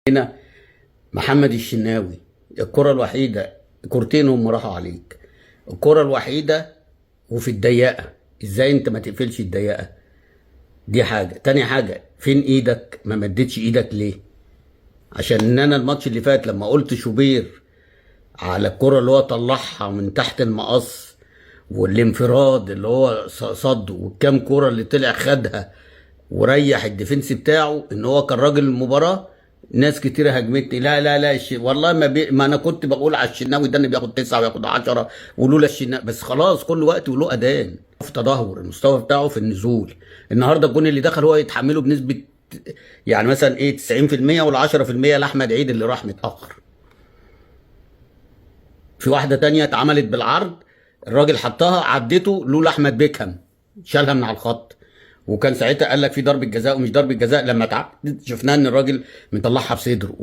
هنا محمد الشناوي، الكرة الوحيدة، كورتين هم راحوا عليك، الكرة الوحيدة وفي الضيقة، ازاي انت ما تقفلش الضيقة؟ دي حاجة. تاني حاجة، فين ايدك؟ ما مدتش ايدك ليه؟ عشان ان انا الماتش اللي فات لما قلت شوبير على الكرة اللي هو طلعها من تحت المقص والانفراد اللي هو صده، والكام كرة اللي طلع خدها وريح ال defense بتاعه، ان هو كان راجل المباراة. ناس كتير هاجمتني، لا لا لا، والله ما انا كنت بقول على الشناوي ده انه بياخد 9 وياخد 10، ولولا الشناوي. بس خلاص، كل وقت وله اذان. في تدهور المستوى بتاعه، في النزول. النهارده الجون اللي دخل هو يتحمله بنسبة يعني مثلا ايه 90%، وال 10% لاحمد عيد اللي راح متاخر. في واحدة تانية اتعملت بالعرض، الراجل حطها عدته، لولا احمد بيكهام شالها من على الخط، وكان ساعتها قال لك في ضربه جزاء ومش ضربه جزاء. لما شفناه ان الراجل مطلعها بصدره.